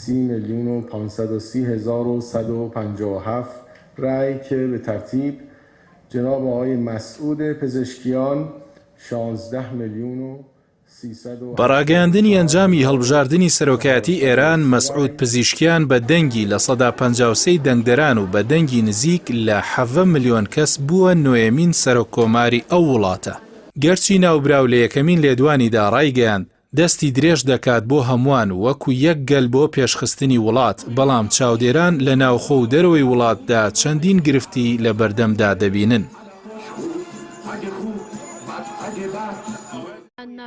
سی میلیون و پانصد و سی هزار و صد و پنجاه و هفت رای که به ترتیب جناب آقای مسعود پزشکیان شانزدە میلیون و بە ڕاگەیاندنی ئەنجامی هەڵبژاردنی سەرۆکایەتی ئێران، مەسعود پزیشکیان بە دەنگی 53% ی دەنگدەران و بە دەنگی نزیک لە 17 ملیۆن کەس بووە نۆیەمین سەرۆککۆماری ئەو وڵاتە. گەرچی ناوبراو لە یەکەمین لێدوانیدا ڕایگەیاند، دەستی درێژ دەکات بۆ هەمووان وەکو یەک گەل بۆ پێشخستنی وڵات، بەڵام چاودێران لە ناوخۆ و دەرەوەی وڵاتدا چەندین گرفتی لە بەردەمدا دەبینن.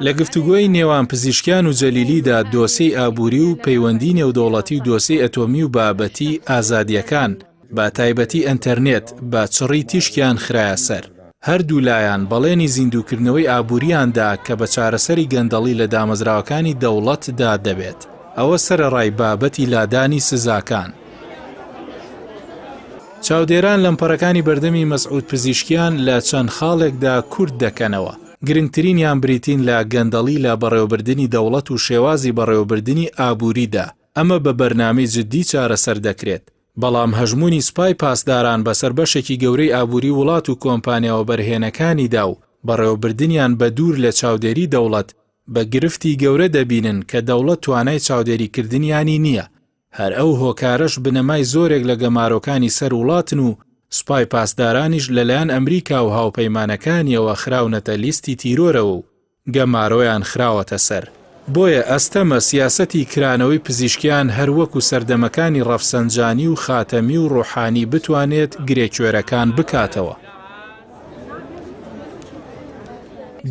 لە گفتوگۆی نێوان پزیشکیان و جەلیلیدا دۆسێی ئابووری و پەیوەندی نێودەوڵەتی و دۆسێی ئەتۆمی و بابەتی ئازادییەکان بە تایبەتی ئەنتەرنێت بە چڕی تیشکیان خرایە سەر. هەردوولایان بەڵێنی زیندووکردنەوەی ئابوورییان دا کە بە چارەسەری گەندەڵی لە دامەزراوەکانی دەوڵەتدا دەبێت. ئەوە سەرەڕای بابەتی لادانی سزاکان. چاودێران لەمپەرەکانی بەردەمی مەسعود پزیشکیان لە چەند خاڵێکدا کورت دەکەنەوە، گرنگترینیان بریتین لە گەندەڵی لە بەڕێوەبردنی دەوڵەت و شێوازی بەڕێوەبردنی ئابووریدا، ئەمە بە بەرنامەی جددی چارەسەر دەکرێت، بەڵام هەژموونی سوپای پاسداران بەسەر بەشێکی گەورەی ئابووری وڵات و کۆمپانیا وەبەرهێنەکانیدا و بەڕێوەبردنیان بە دوور لە چاودێری دەوڵەت بە گرفتی گەورە دەبینن کە دەوڵەت توانای چاودێریکردنیانی نییە، هەر ئەو هۆکارەش بنەمای زۆرێک لە گەمارۆکانی سەر وڵاتن و سوپای پاسدارانیش لەلایەن ئەمریکا و هاوپەیمانەکانیەوە خراونەتە لیستی تیرۆرەوە و گەمارۆیان خراوەتە سەر. بۆیە ئەستەمە سیاسەتی کرانەوەی پزیشکیان هەر وەکو سەردەمەکانی ڕەفسەنجانی و خاتەمی و ڕۆحانی بتوانێت گرێکوێرەکان بکاتەوە.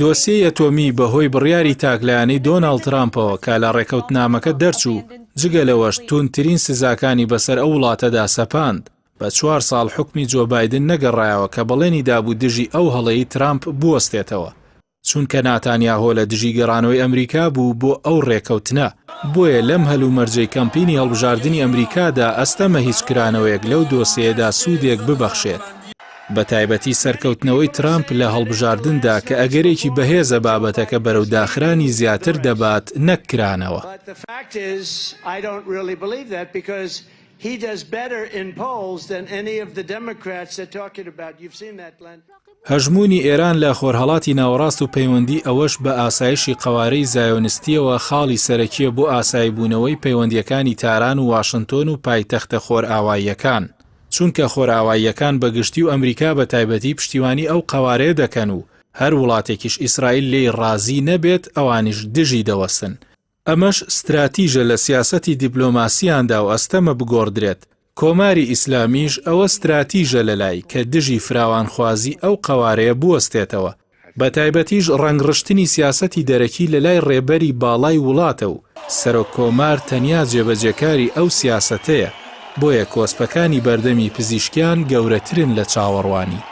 دۆسیەی ئەتۆمی بەهۆی بڕیاری تاکلایەنەی دۆناڵد ترامپەوە کە لە ڕێکەوتنامەکە دەرچوو، جگە لەوەش توندترین سزاکانی بەسەر ئەو وڵاتەدا سەپاند، بە چوار ساڵ حوکمی جۆ بایدن نەگەڕایەوە کە بەڵێنی دابوو دژی ئەو هەڵەی ترامپ بوەستێتەوە. چونکە ناتانیاهۆ لە دژی گەڕانەوەی ئەمریکا بوو بۆ ئەو ڕێکەوتنە، بۆیە لەم هەلومەرجەی کەمپینی هەڵبژاردنی ئەمریکادا ئەستەمە هیچ کرانەوەیەک لەو دۆسێیەدا سوودێک ببەخشێت، بەتایبەتی سەرکەوتنەوەی ترامپ لە هەڵبژاردندا کە ئەگەرێکی بەهێزە بابەتەکە بەرەو داخرانی زیاتر دەبات نەک کرانەوە. هەژموونی ئێران لە خۆرهەڵاتی ناوەڕاست و پەیوەندی ئەوەش بە ئاسایشی قەوارەی زایۆنستییەوە خاڵی سەرەکییە بۆ ئاساییبوونەوەی پەیوەندییەکانی تاران و واشنتۆن و پایتەختە خۆرئاواییەکان، چونکە خۆرئاواییەکان بە گشتی و ئەمریکا بە تایبەتی پشتیوانی ئەو قەوارەیە دەکەن و هەر وڵاتێکیش ئیسرائیل لێی ڕازی نەبێت ئەوانیش دژی دەوەستن. ئەمەش ستراتیژە لە سیاسەتی دیپلۆماسییاندا و ئەستەمە بگۆڕدرێت، کۆماری ئیسلامیش ئەوە ستراتیژە لەلای کە دژی فراوانخوازی ئەو قەوارەیە بوەستێتەوە، بەتایبەتیش ڕەنگڕشتنی سیاسەتی دەرەکی لەلای ڕێبەری باڵای وڵاتە و سەرۆک کۆمار تەنیا جێبەجێکاری ئەو سیاسەتەیە، بۆیە کۆسپەکانی بەردەمی پزیشکیان گەورەترن لە چاوەڕوانی.